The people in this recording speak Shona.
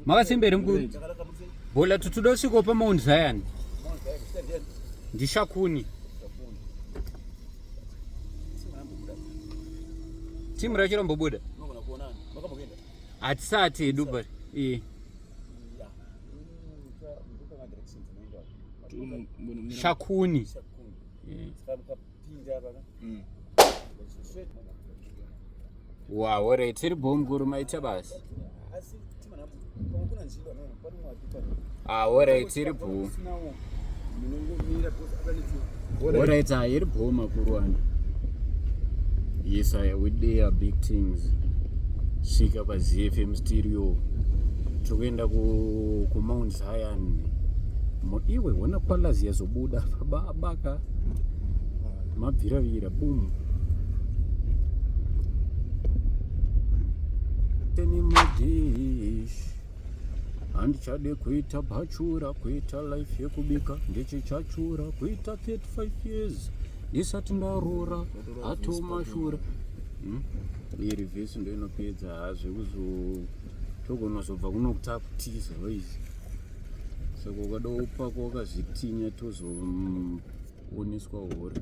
Makasimba here mukuru? Bola tutuda usviko pa Mount Zion. Ndishakuni. Timu racho rambobuda? Hatisati hedu but eh. Shakuni. Eh. Wow, alright, tiri bho mukuru maita basa. Ah, alright, tiri bho. Alright, ah, iri bho makuru ano. Yes, I we dare big things. Svika pa ZFM stereo. Tiri kuenda ku ku Mount Zion. Iwe hona kwalazi yazobuda baba ka. Mabviravira boom. Madish handichade kuita bhachura kuita life yekubika ndichichachura kuita 35 years ndisati ndaroora atomashura hmm? Iyi reverse ndo inopedza hazve kuzo togonozobva kuno kutakutiza vaizi saka ukada upako wakazvitinya tozooneswa hore.